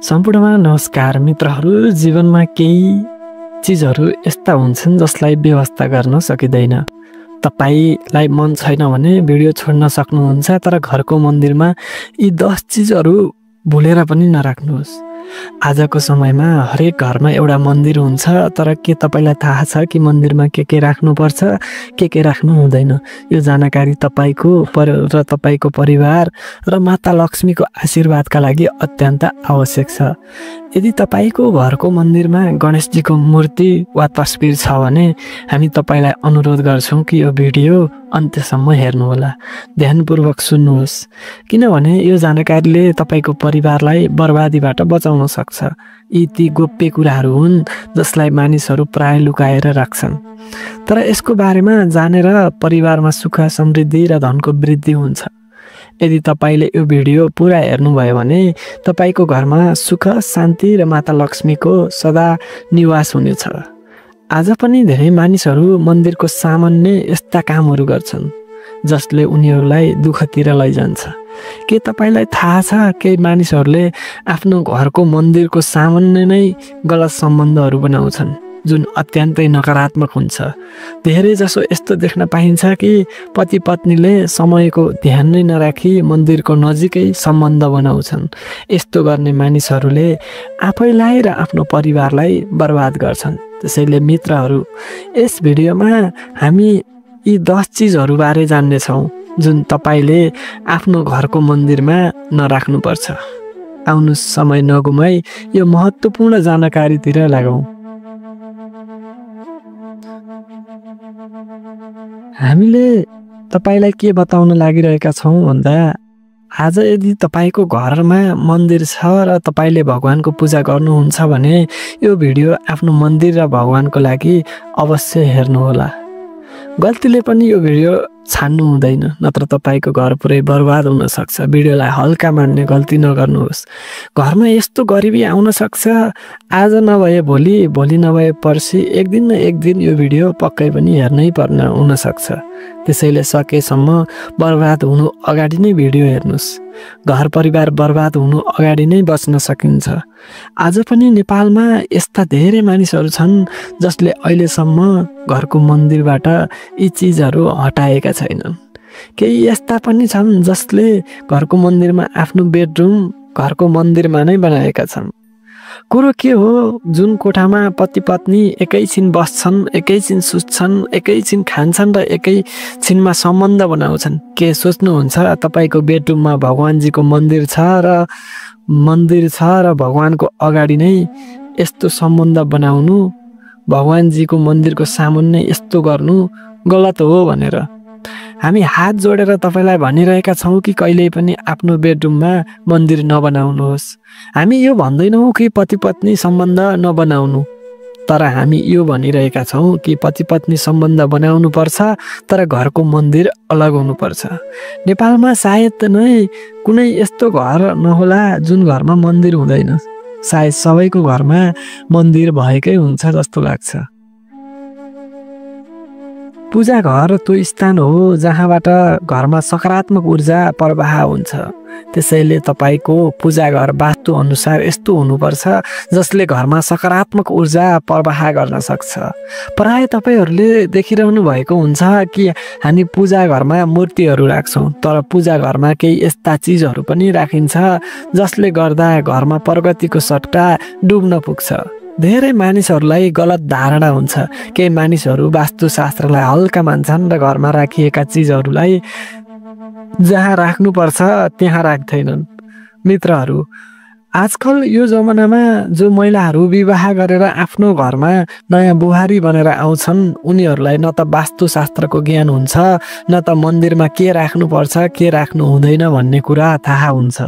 सम्पूर्णमा नमस्कार मित्रहरू। जीवनमा केही चिजहरू यस्ता हुन्छन् जसलाई व्यवस्था गर्न सकिँदैन। तपाईलाई मन छैन भने भिडियो छोड्न सक्नुहुन्छ, तर घरको मन्दिरमा यी 10 चिजहरू भुलेर पनि नराख्नुहोस्। आजको समयमा हरेक घरमा एउटा मन्दिर हुन्छ, तर के तपाईलाई थाहा छ कि मन्दिरमा के राख्नुपर्छ, के राख्नु हुँदैन? यो जानकारी तपाईको र तपाईको परिवार र माता लक्ष्मीको आशीर्वादका लागि अत्यन्त आवश्यक छ। यदि तपाईको घरको मन्दिरमा गणेशजीको मूर्ति वा तस्बिर छ भने हामी तपाईलाई अनुरोध गर्छौं कि यो भिडियो अन्त्यसम्म हेर्नुहोला, ध्यानपूर्वक सुन्नुहोस्, किनभने यो जानकारीले तपाईको परिवारलाई बर्बादीबाट बचाउन सक्छ। यी ती गोप्य कुराहरू हुन् जसलाई मानिसहरू प्राय लुकाएर राख्छन्, तर यसको बारेमा जानेर परिवारमा सुख, समृद्धि र धनको वृद्धि हुन्छ। यदि तपाईले यो भिडियो पुरा हेर्नुभयो भने तपाईको घरमा सुख, शान्ति र माता लक्ष्मीको सदा निवास हुनेछ। आज पनि धेरै मानिसहरू मन्दिरको सामान्य यस्ता कामहरू गर्छन् जसले उनीहरूलाई दुःखतिर लैजान्छ। के तपाईलाई थाहा छ केही मानिसहरूले आफ्नो घरको मन्दिरको सामान्य नै गलत सम्बन्धहरू बनाउँछन् जुन अत्यन्तै नकारात्मक हुन्छ। धेरै जसो यस्तो देख्न पाइन्छ कि पति पत्नीले समयको ध्यान नै नराखी मन्दिरको नजिकै सम्बन्ध बनाउँछन्। यस्तो गर्ने मानिसहरूले आफैलाई र आफ्नो परिवारलाई बर्बाद गर्छन्। त्यसैले मित्रहरू, यस भिडियोमा हामी यी 10 चिजहरू बारे जान्नेछौँ जुन तपाईले आफ्नो घरको मन्दिरमा नराख्नुपर्छ। आउनु समय नगुमाई यो महत्त्वपूर्ण जानकारीतिर लागौँ। हामीले तपाईलाई के बताउन लागिरहेका छौँ भन्दा, आज यदि तपाईको घरमा मन्दिर छ र तपाईले भगवानको पूजा गर्नुहुन्छ भने यो भिडियो आफ्नो मन्दिर र भगवानको लागि अवश्य हेर्नुहोला। गल्तीले पनि यो भिडियो छान्नु हुँदैन, नत्र तपाईको घर पुरै बर्बाद हुन सक्छ। भिडियोलाई हल्का मान्ने गल्ती नगर्नुहोस्। घरमा यस्तो गरिबी आउन सक्छ, आज नभए भोलि, भोलि नभए पर्सि, एक दिन न एक दिन यो भिडियो पक्कै पनि हेर्नै पर्ने हुन सक्छ। त्यसैले सकेसम्म बर्बाद हुनु अगाडि नै भिडियो हेर्नुहोस्। घर परिवार बर्बाद हुनु अगाडि नै बच्न सकिन्छ। आज पनि नेपालमा यस्ता धेरै मानिसहरू छन् जसले अहिलेसम्म घरको मन्दिरबाट यी चिजहरू हटाएका छैनन्। केही यस्ता पनि छन् जसले घरको मन्दिरमा आफ्नो बेडरुम घरको मन्दिरमा नै बनाएका छन्। कुरो के हो, जुन कोठामा पति पत्नी एकैछिन बस्छन्, एकैछिन सुत्छन्, एकैछिन खान्छन् र एकैछिनमा सम्बन्ध बनाउँछन्। के सोच्नुहुन्छ तपाईको बेडरुममा भगवानजीको मन्दिर छ र भगवानको अगाडि नै यस्तो सम्बन्ध बनाउनु, भगवानजीको मन्दिरको सामुन्ने यस्तो गर्नु गलत हो भनेर हामी हात जोडेर तपाईलाई भनिरहेका छौँ कि कहिल्यै पनि आफ्नो बेडरुममा मन्दिर नबनाउनुहोस्। हामी यो भन्दैनौँ कि पति पत्नी सम्बन्ध नबनाउनु, तर हामी यो भनिरहेका छौँ कि पति पत्नी सम्बन्ध बनाउनु पर्छ, तर घरको मन्दिर अलग हुनुपर्छ। नेपालमा सायद नै कुनै यस्तो घर नहोला जुन घरमा मन्दिर हुँदैन। सायद सबैको घरमा मन्दिर भएकै हुन्छ जस्तो लाग्छ। पूजा घर त्यो स्थान हो जहाँबाट घरमा सकारात्मक ऊर्जा प्रवाह हुन्छ। त्यसैले तपाईको पूजा घर वास्तु अनुसार यस्तो हुनुपर्छ जसले घरमा सकारात्मक ऊर्जा प्रवाह गर्न सक्छ। प्राय तपाईहरूले देखिरहनु भएको हुन्छ कि हामी पूजा घरमा मूर्तिहरू राख्छौँ, तर पूजा घरमा केही यस्ता चिजहरू पनि राखिन्छ जसले गर्दा घरमा प्रगतिको सट्टा डुब्न पुग्छ। धेरै मानिसहरूलाई गलत धारणा हुन्छ। केही मानिसहरू वास्तुशास्त्रलाई हल्का मान्छन् र घरमा राखिएका चिजहरूलाई जहाँ राख्नुपर्छ त्यहाँ राख्दैनन्। मित्रहरू, आजकल यो जमानामा जो महिलाहरू विवाह गरेर आफ्नो घरमा नयाँ बुहारी बनेर आउँछन्, उनीहरूलाई न त वास्तुशास्त्रको ज्ञान हुन्छ, न त मन्दिरमा के राख्नुपर्छ के राख्नु हुँदैन भन्ने कुरा थाहा हुन्छ।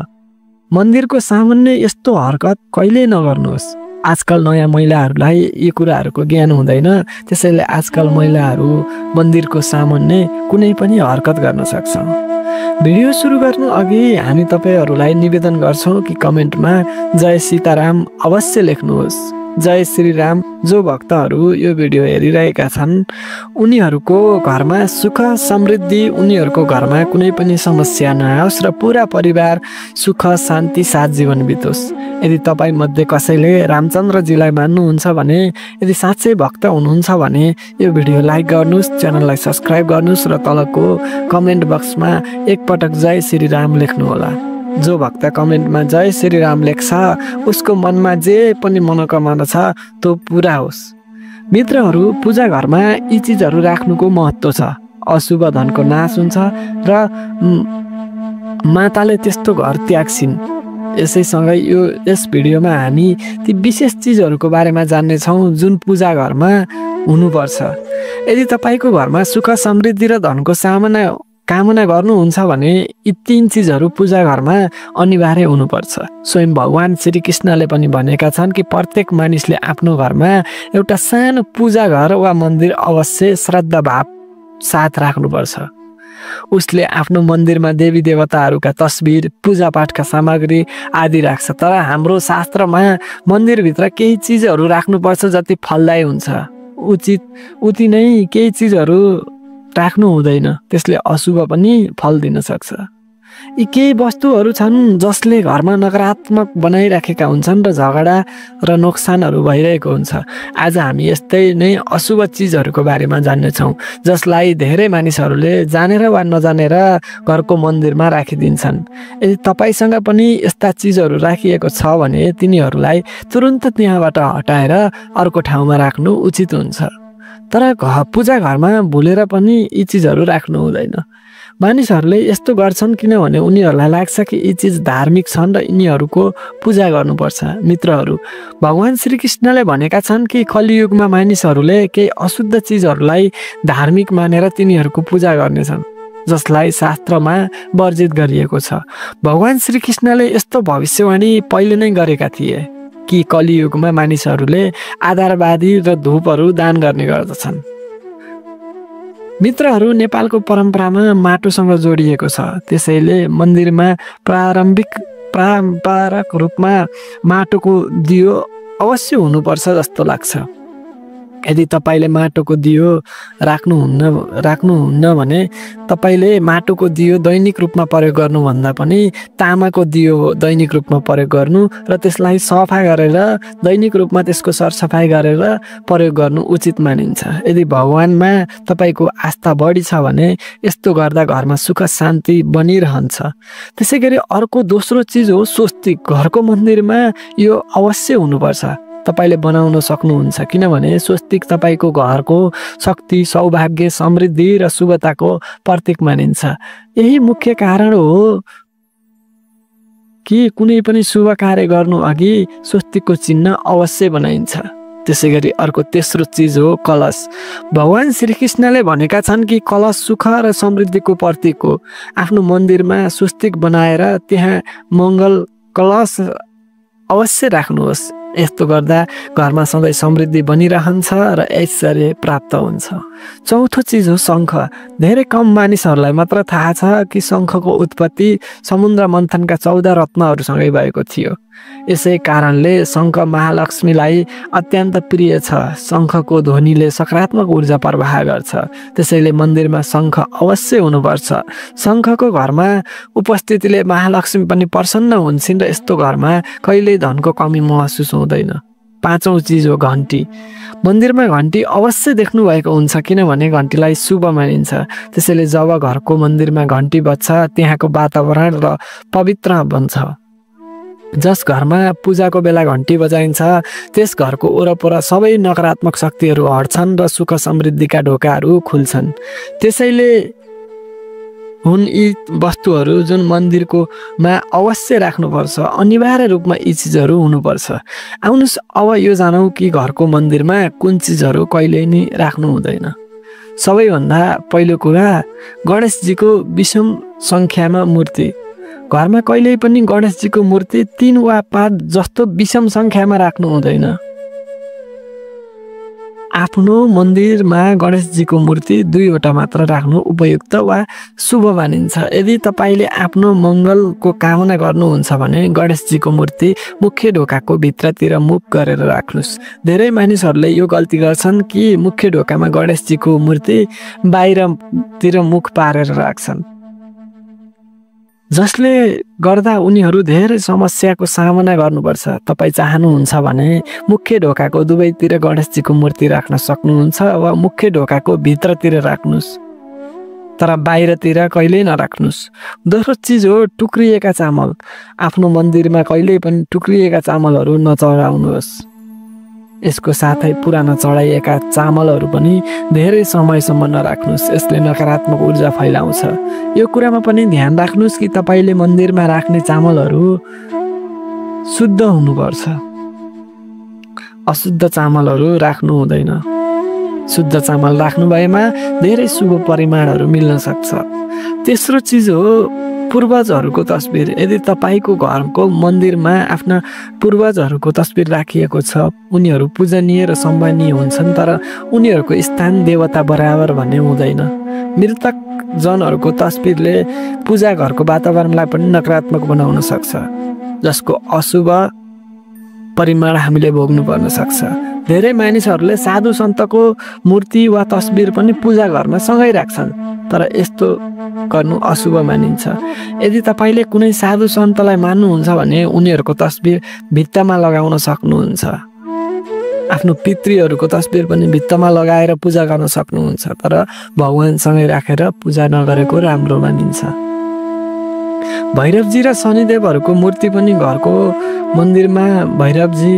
मन्दिरको सामान्य यस्तो हरकत कहिल्यै नगर्नुहोस्। आजकल नयाँ महिलाहरूलाई यी कुराहरूको ज्ञान हुँदैन, त्यसैले आजकल महिलाहरू मन्दिरको सामान्य कुनै पनि हरकत गर्न सक्छन्। भिडियो सुरु गर्नु अघि हामी तपाईहरूलाई निवेदन गर्छौँ कि कमेन्टमा जय सीताराम अवश्य लेख्नुहोस्। जय श्री राम। जो भक्तहरू यो भिडियो हेरिरहेका छन् उनीहरूको घरमा सुख समृद्धि, उनीहरूको घरमा कुनै पनि समस्या नआओस् र पुरा परिवार सुख शान्ति साथ जीवन बितोस्। यदि तपाईँ मध्ये कसैले रामचन्द्रजीलाई मान्नुहुन्छ भने, यदि साँच्चै भक्त हुनुहुन्छ भने यो भिडियो लाइक गर्नुहोस्, च्यानललाई सब्स्क्राइब गर्नुहोस् र तलको कमेन्ट बक्समा एकपटक जय श्री राम लेख्नुहोला। जो भक्त कमेन्टमा जय श्री राम लेख्छ उसको मनमा जे पनि मनोकामना छ त्यो पुरा होस्। मित्रहरू, पूजा घरमा यी चिजहरू राख्नुको महत्त्व छ। अशुभ धनको नाश हुन्छ र माताले त्यस्तो घर त्याग्छिन्। यसैसँगै यस भिडियोमा हामी ती विशेष चिजहरूको बारेमा जान्नेछौँ जुन पूजा घरमा हुनुपर्छ। यदि तपाईँको घरमा सुख समृद्धि र धनको कामना गर्नुहुन्छ भने यी 3 चिजहरू पूजा घरमा अनिवार्य हुनुपर्छ। स्वयं भगवान श्री कृष्णले पनि भनेका छन् कि प्रत्येक मानिसले आफ्नो घरमा एउटा सानो पूजा घर वा मन्दिर अवश्य श्रद्धा भाव साथ राख्नुपर्छ। उसले आफ्नो मन्दिरमा देवी देवताहरूका तस्बिर, पूजापाठका सामग्री आदि राख्छ। तर हाम्रो शास्त्रमा मन्दिरभित्र केही चिजहरू राख्नुपर्छ जति फलदायी हुन्छ, उति नै केही चिजहरू राख्नु हुँदैन, त्यसले अशुभ पनि फल दिन सक्छ। यी केही वस्तुहरू छन् जसले घरमा नकारात्मक बनाइराखेका हुन्छन् र झगडा र नोक्सानहरू भइरहेको हुन्छ। आज हामी यस्तै नै अशुभ चिजहरूको बारेमा जान्नेछौँ जसलाई धेरै मानिसहरूले जानेर वा नजानेर घरको मन्दिरमा राखिदिन्छन्। यदि तपाईँसँग पनि यस्ता चिजहरू राखिएको छ भने तिनीहरूलाई तुरुन्त त्यहाँबाट हटाएर अर्को ठाउँमा राख्नु उचित हुन्छ। तर पूजा घरमा भुलेर पनि यी चिजहरू राख्नु हुँदैन। मानिसहरूले यस्तो गर्छन् किनभने उनीहरूलाई लाग्छ कि यी चिज धार्मिक छन् र यिनीहरूको पूजा गर्नुपर्छ। मित्रहरू, भगवान श्रीकृष्णले भनेका छन् कि कलियुगमा मानिसहरूले केही अशुद्ध चिजहरूलाई धार्मिक मानेर तिनीहरूको पूजा गर्नेछन् जसलाई शास्त्रमा वर्जित गरिएको छ। भगवान श्रीकृष्णले यस्तो भविष्यवाणी पहिले नै गरेका थिए कि कलियुगमा मानिसहरूले आधारवादी र धूपहरू दान गर्ने गर्दछन्। मित्रहरू, नेपालको परम्परामा माटोसँग जोडिएको छ। त्यसैले मन्दिरमा पारम्परिक रूपमा माटोको दियो अवश्य हुनुपर्छ जस्तो लाग्छ। यदि तपाईँले माटोको दियो राख्नुहुन्न भने तपाईँले माटोको दियो दैनिक रूपमा प्रयोग गर्नुभन्दा पनि तामाको दियो दैनिक रूपमा प्रयोग गर्नु र त्यसलाई सफा गरेर दैनिक रूपमा त्यसको सरसफाइ गरेर प्रयोग गर्नु उचित मानिन्छ। यदि भगवानमा तपाईँको आस्था बढी छ भने यस्तो गर्दा घरमा सुख शान्ति बनिरहन्छ। त्यसै गरी अर्को दोस्रो चिज हो स्वस्तिक। घरको मन्दिरमा यो अवश्य हुनुपर्छ। तपाईँले बनाउन सक्नुहुन्छ किनभने स्वस्तिक तपाईँको घरको शक्ति, सौभाग्य, समृद्धि र शुभताको प्रतीक मानिन्छ। यही मुख्य कारण हो कि कुनै पनि शुभ कार्य गर्नु अघि स्वस्तिकको चिन्ह अवश्य बनाइन्छ। त्यसै गरी अर्को तेस्रो चिज हो कलश। भगवान श्रीकृष्णले भनेका छन् कि कलश सुख र समृद्धिको प्रतीक हो। आफ्नो मन्दिरमा स्वस्तिक बनाएर त्यहाँ मङ्गल कलश अवश्य राख्नुहोस्। यस्तो गर्दा घरमा सधैँ समृद्धि बनिरहन्छ र ऐश्वर्य प्राप्त हुन्छ। चौथो चिज हो शङ्ख। धेरै कम मानिसहरूलाई मात्र थाहा छ कि शङ्खको उत्पत्ति समुद्र मन्थनका 14 रत्नहरूसँगै भएको थियो। यसै कारणले शङ्ख महालक्ष्मीलाई अत्यन्त प्रिय छ। शङ्खको ध्वनिले सकारात्मक ऊर्जा प्रवाह गर्छ। त्यसैले मन्दिरमा शङ्ख अवश्य हुनुपर्छ। शङ्खको घरमा उपस्थितिले महालक्ष्मी पनि प्रसन्न हुन्छन् र यस्तो घरमा कहिल्यै धनको कमी महसुस हुँदैन। पाँचौं चिज हो घन्टी। मन्दिरमा घन्टी अवश्य देख्नु भएको हुन्छ किनभने घन्टीलाई शुभ मानिन्छ। त्यसैले जब घरको मन्दिरमा घन्टी बज्छ त्यहाँको वातावरण र पवित्र बन्छ। जस घरमा पूजाको बेला घन्टी बजाइन्छ त्यस घरको वरपर सबै नकारात्मक शक्तिहरू हट्छन् र सुख समृद्धिका ढोकाहरू खुल्छन्। त्यसैले हुन् यी वस्तुहरू जुन मन्दिरकोमा अवश्य राख्नुपर्छ। अनिवार्य रूपमा यी चिजहरू हुनुपर्छ। आउनुहोस् अब यो जानौँ कि घरको मन्दिरमा कुन चिजहरू कहिले नि राख्नु हुँदैन। सबैभन्दा पहिलो कुरा गणेशजीको विषम सङ्ख्यामा मूर्ति। घरमा कहिल्यै पनि गणेशजीको मूर्ति 3 वा 5 जस्तो विषम सङ्ख्यामा राख्नु हुँदैन। आफ्नो मन्दिरमा गणेशजीको मूर्ति 2वटा मात्र राख्नु उपयुक्त वा शुभ मानिन्छ। यदि तपाईँले आफ्नो मङ्गलको कामना गर्नुहुन्छ भने गणेशजीको मूर्ति मुख्य ढोकाको भित्रतिर मुख गरेर राख्नुहोस्। धेरै मानिसहरूले यो गल्ती गर्छन् कि मुख्य ढोकामा गणेशजीको मूर्ति बाहिरतिर मुख पारेर राख्छन्, जसले गर्दा उनीहरू धेरै समस्याको सामना गर्नुपर्छ। तपाईँ चाहनुहुन्छ भने मुख्य ढोकाको दुवैतिर गणेशजीको मूर्ति राख्न सक्नुहुन्छ वा मुख्य ढोकाको भित्रतिर राख्नुहोस्, तर बाहिरतिर कहिल्यै नराख्नुहोस्। दोस्रो चिज हो टुक्रिएका चामल। आफ्नो मन्दिरमा कहिल्यै पनि टुक्रिएका चामलहरू नचढाउनुहोस्। यसको साथै पुराना चढाइएका चामलहरू पनि धेरै समयसम्म नराख्नुहोस्, यसले नकारात्मक ऊर्जा फैलाउँछ। यो कुरामा पनि ध्यान राख्नुहोस् कि तपाईँले मन्दिरमा राख्ने चामलहरू शुद्ध हुनुपर्छ। अशुद्ध चामलहरू राख्नु हुँदैन। शुद्ध चामल राख्नु भएमा धेरै शुभ परिमाणहरू मिल्न सक्छ। तेस्रो चिज हो पूर्वजहरूको तस्बिर। यदि तपाईँको घरको मन्दिरमा आफ्ना पूर्वजहरूको तस्बिर राखिएको छ, उनीहरू पूजनीय र सम्मानीय हुन्छन्, तर उनीहरूको स्थान देवता बराबर भन्ने हुँदैन। मृतक जनहरूको तस्बिरले पूजा घरको वातावरणलाई पनि नकारात्मक बनाउन सक्छ, जसको अशुभ परिमाण हामीले भोग्नु पर्न सक्छ। धेरै मानिसहरूले साधु सन्तको मूर्ति वा तस्बिर पनि पूजा घरमा सँगै राख्छन्, तर यस्तो गर्नु अशुभ मानिन्छ। यदि तपाईँले कुनै साधु सन्तलाई मान्नुहुन्छ भने उनीहरूको तस्बिर भित्तामा लगाउन सक्नुहुन्छ। आफ्नो पितृहरूको तस्बिर पनि भित्तामा लगाएर पूजा गर्न सक्नुहुन्छ, तर भगवानसँगै राखेर पूजा नगरेको राम्रो मानिन्छ। भैरवजी र शनिदेवहरूको मूर्ति पनि घरको मन्दिरमा भैरवजी,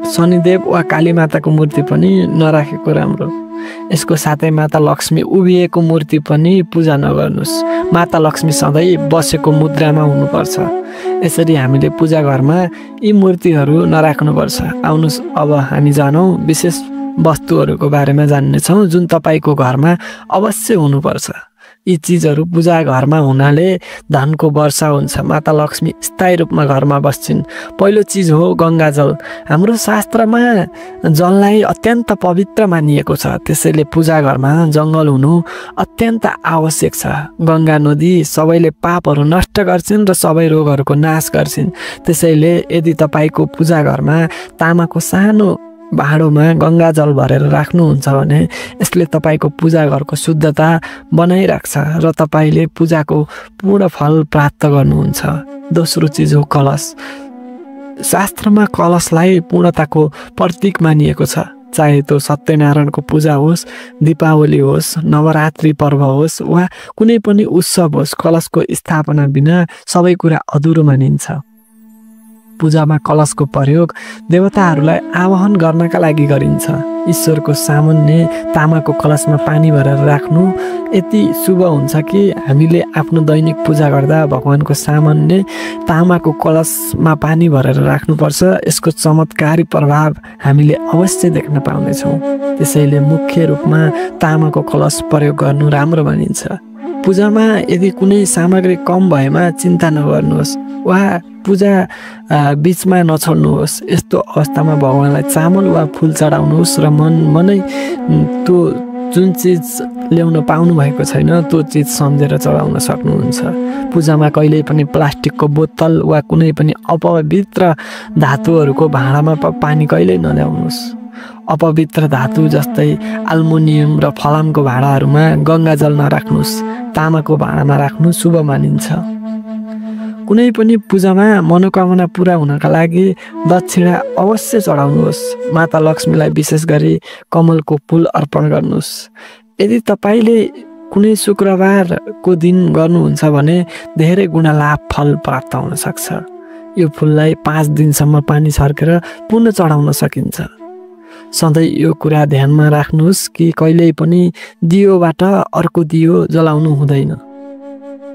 शनिदेव वा काली माताको मूर्ति पनि नराखेको राम्रो। यसको साथै माता लक्ष्मी उभिएको मूर्ति पनि पूजा नगर्नुहोस्। माता लक्ष्मी सधैँ बसेको मुद्रामा हुनुपर्छ। यसरी हामीले पूजा घरमा यी मूर्तिहरू नराख्नुपर्छ। आउनुहोस् अब हामी जानौँ विशेष वस्तुहरूको बारेमा जान्नेछौँ जुन तपाईँको घरमा अवश्य हुनुपर्छ। यी चिजहरू पूजा घरमा हुनाले धनको वर्षा हुन्छ। माता लक्ष्मी स्थायी रूपमा घरमा बस्छिन्। पहिलो चिज हो गङ्गाजल। हाम्रो शास्त्रमा जललाई अत्यन्त पवित्र मानिएको छ, त्यसैले पूजा घरमा जङ्गल हुनु अत्यन्त आवश्यक छ। गङ्गा नदी सबैले पापहरू नष्ट गर्छिन् र सबै रोगहरूको नाश गर्छिन्। त्यसैले यदि तपाईँको पूजा घरमा तामाको सानो भाँडोमा गङ्गाजल भरेर राख्नुहुन्छ भने यसले तपाईँको पूजा घरको शुद्धता बनाइराख्छ र तपाईँले पूजाको पूर्ण फल प्राप्त गर्नुहुन्छ। दोस्रो चिज हो कलश। शास्त्रमा कलशलाई पूर्णताको प्रतीक मानिएको छ। चाहे त्यो सत्यनारायणको पूजा होस्, दीपावली होस्, नवरात्रि पर्व होस् वा कुनै पनि उत्सव होस्, कलशको स्थापना बिना सबै कुरा अधुरो मानिन्छ। पूजामा कलशको प्रयोग देवताहरूलाई आवाहन गर्नका लागि गरिन्छ। ईश्वरको सामुन्ने तामाको कलशमा पानी भरेर राख्नु यति शुभ हुन्छ कि हामीले आफ्नो दैनिक पूजा गर्दा भगवानको सामुन्ने तामाको कलशमा पानी भरेर राख्नुपर्छ। यसको चमत्कारी प्रभाव हामीले अवश्य देख्न पाउनेछौँ। त्यसैले मुख्य रूपमा तामाको कलश प्रयोग गर्नु राम्रो मानिन्छ। पूजामा यदि कुनै सामग्री कम भएमा चिन्ता नगर्नुहोस् वा पूजा बिचमा नछोड्नुहोस्। यस्तो अवस्थामा भगवानलाई चामल वा फुल चढाउनुहोस् र मनै त्यो जुन चिज ल्याउन पाउनु भएको छैन त्यो चिज सम्झेर चढाउन सक्नुहुन्छ। पूजामा कहिल्यै पनि प्लास्टिकको बोतल वा कुनै पनि अपवित्र धातुहरूको भाँडामा पानी कहिल्यै नल्याउनुहोस्। अपवित्र धातु जस्तै एल्युमिनियम र फलामको भाँडाहरूमा गङ्गाजल नराख्नुहोस्। तामाको भाँडामा राख्नु शुभ मानिन्छ। कुनै पनि पूजामा मनोकामना पुरा हुनका लागि दक्षिणा अवश्य चढाउनुहोस्। माता लक्ष्मीलाई विशेष गरी कमलको फुल अर्पण गर्नुहोस्। यदि तपाईँले कुनै शुक्रबारको दिन गर्नुहुन्छ भने धेरै गुणा लाभ फल प्राप्त हुन सक्छ। यो फुललाई 5 दिनसम्म पानी छर्केर पुनः चढाउन सकिन्छ। सधैँ यो कुरा ध्यानमा राख्नुहोस् कि कहिल्यै पनि दियोबाट अर्को दियो जलाउनु हुँदैन।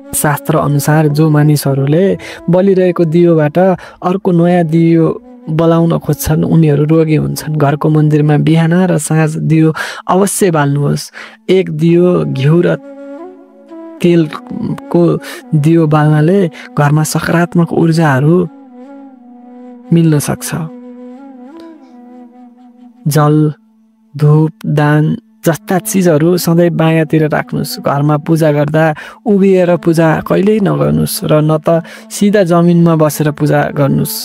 शास्त्र अनुसार जो मानिसहरूले बलिरहेको दियोबाट अर्को नयाँ दियो बलाउन खोज्छन् उनीहरू रोगी हुन्छन्। घरको मन्दिरमा बिहान र साँझ दियो अवश्य बाल्नुहोस्। एक दियो घिउ र तेलको दियो बाल्नाले घरमा सकारात्मक ऊर्जाहरू मिल्न सक्छ। जल धूप दान जस्ता चिजहरू सधैँ बायाँतिर राख्नुहोस्। घरमा पूजा गर्दा उभिएर पूजा कहिल्यै नगर्नुहोस् र न त सिधा जमिनमा बसेर पूजा गर्नुहोस्।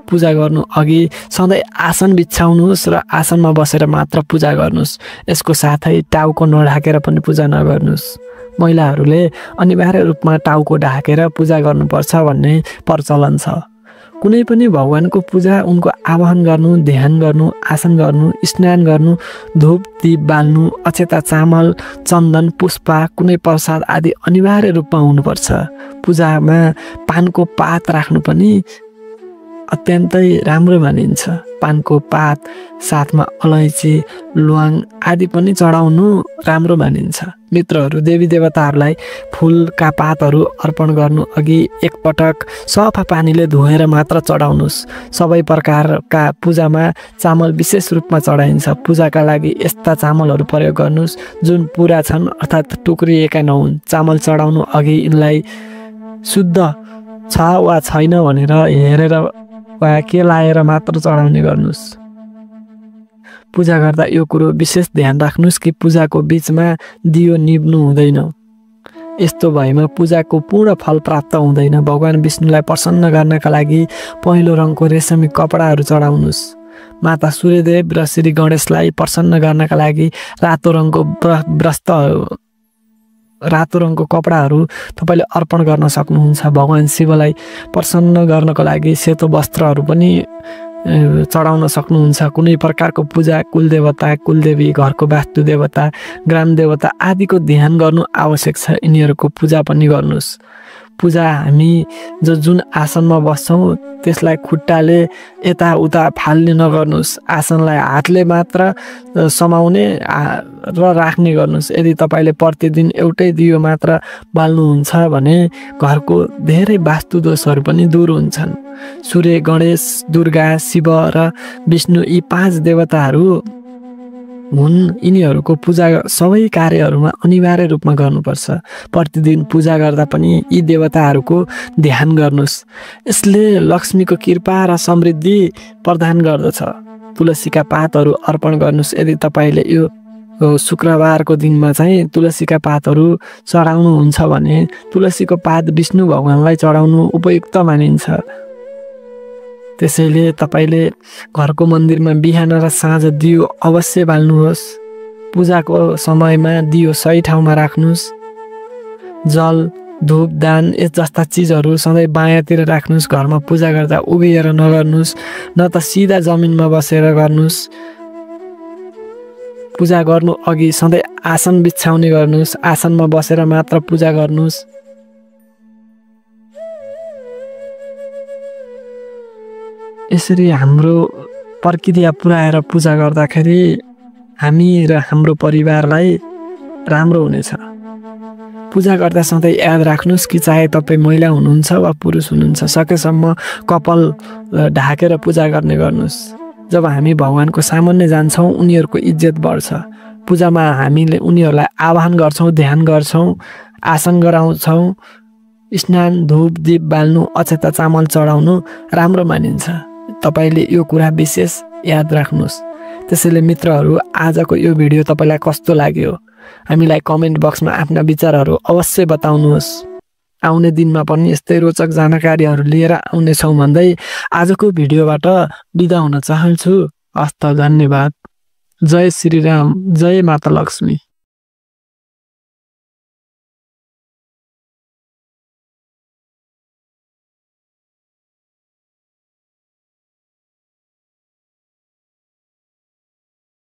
पूजा गर्नु अघि सधैँ आसन बिछाउनुहोस् र आसनमा बसेर मात्र पूजा गर्नुहोस्। यसको साथै टाउको नढाकेर पनि पूजा नगर्नुहोस्। महिलाहरूले अनिवार्य रूपमा टाउको ढाकेर पूजा गर्नुपर्छ भन्ने प्रचलन छ। कुनै पनि भगवानको पूजा उनको आवाहन गर्नु, ध्यान गर्नु, आसन गर्नु, स्नान गर्नु, धूप दीप बाल्नु, अक्षता चामल चन्दन पुष्प कुनै प्रसाद आदि अनिवार्य रूपमा हुनुपर्छ। पूजामा पानको पात राख्नु पनि अत्यन्तै राम्रो मानिन्छ। पानको पात साथमा अलैँची ल्वाङ आदि पनि चढाउनु राम्रो मानिन्छ। मित्रहरू, देवी देवताहरूलाई फुलका पातहरू अर्पण गर्नु अघि एकपटक सफा पानीले धोएर मात्र चढाउनुहोस्। सबै प्रकारका पूजामा चामल विशेष रूपमा चढाइन्छ। पूजाका लागि यस्ता चामलहरू प्रयोग गर्नुहोस् जुन पुरा छन् अर्थात् टुक्रिएका नहुन्। चामल चढाउनु अघि यिनलाई शुद्ध छ वा छैन भनेर हेरेर वा केलाएर मात्र चढाउने गर्नुहोस्। पूजा गर्दा यो कुरो विशेष ध्यान राख्नुहोस् कि पूजाको बीचमा दियो निभ्नु हुँदैन। यस्तो भएमा पूजाको पूर्ण फल प्राप्त हुँदैन। भगवान विष्णुलाई प्रसन्न गर्नका लागि पहिलो रङको रेशमी कपडाहरू चढाउनुहोस्। माता सूर्यदेव र श्री गणेशलाई प्रसन्न गर्नका लागि रातो रङको कपडाहरू तपाईँले अर्पण गर्न सक्नुहुन्छ। भगवान शिवलाई प्रसन्न गर्नको लागि सेतो वस्त्रहरू पनि चढाउन सक्नुहुन्छ। कुनै प्रकारको पूजा कुलदेवता, कुलदेवी, घरको वास्तु देवता, ग्राम देवता आदिको ध्यान गर्नु आवश्यक छ। यिनीहरूको पूजा पनि गर्नुहोस्। पूजा हामी जुन आसनमा बस्छौँ त्यसलाई खुट्टाले यताउता फाल्ने नगर्नुहोस्। आसनलाई हातले मात्र समाउने र राख्ने गर्नुहोस्। यदि तपाईँले प्रतिदिन एउटै दियो मात्र बाल्नुहुन्छ भने घरको धेरै वास्तु दोषहरू पनि दूर हुन्छन्। सूर्य, गणेश, दुर्गा, शिव र विष्णु यी 5 देवताहरू हुन्। यिनीहरूको पूजा सबै कार्यहरूमा अनिवार्य रूपमा गर्नुपर्छ। प्रतिदिन पूजा गर्दा पनि यी देवताहरूको ध्यान गर्नुहोस्। यसले लक्ष्मीको कृपा र समृद्धि प्रदान गर्दछ। तुलसीका पातहरू अर्पण गर्नुहोस्। यदि तपाईँले यो शुक्रबारको दिनमा चाहिँ तुलसीका पातहरू चढाउनुहुन्छ भने तुलसीको पात विष्णु भगवानलाई चढाउनु उपयुक्त मानिन्छ। त्यसैले तपाईँले घरको मन्दिरमा बिहान र साँझ दियो अवश्य बाल्नुहोस्। पूजाको समयमा दियो सही ठाउँमा राख्नुहोस्। जल, धूप दान जस्ता चिजहरू सधैँ बायाँतिर राख्नुहोस्। घरमा पूजा गर्दा उभिएर नगर्नुहोस्, न त सिधा जमिनमा बसेर गर्नुहोस्। पूजा गर्नु अघि सधैँ आसन बिछाउने गर्नुहोस्। आसनमा बसेर मात्र पूजा गर्नुहोस्। यसरी हाम्रो प्रक्रिया पुऱ्याएर पूजा गर्दाखेरि हामी र हाम्रो परिवारलाई राम्रो हुनेछ। पूजा गर्दा सधैँ याद राख्नुहोस् कि चाहे तपाईँ महिला हुनुहुन्छ वा पुरुष हुनुहुन्छ, सकेसम्म कपाल ढाकेर पूजा गर्ने गर्नुहोस्। जब हामी भगवानको सामान्य जान्छौँ उनीहरूको इज्जत बढ्छ। पूजामा हामीले उनीहरूलाई आवाहन गर्छौँ, ध्यान गर्छौँ, आसन गराउँछौँ। स्नान, धूप दीप बाल्नु, अक्षता चामल चढाउनु राम्रो मानिन्छ। तपाईँले यो कुरा विशेष याद राख्नुहोस्। त्यसैले मित्रहरू, आजको यो भिडियो तपाईँलाई कस्तो लाग्यो हामीलाई कमेन्ट बक्समा आफ्ना विचारहरू अवश्य बताउनुहोस्। आउने दिनमा पनि यस्तै रोचक जानकारीहरू लिएर आउनेछौँ भन्दै आजको भिडियोबाट बिदा हुन चाहन्छु। हस्त, धन्यवाद। जय श्री राम, जय माता लक्ष्मी।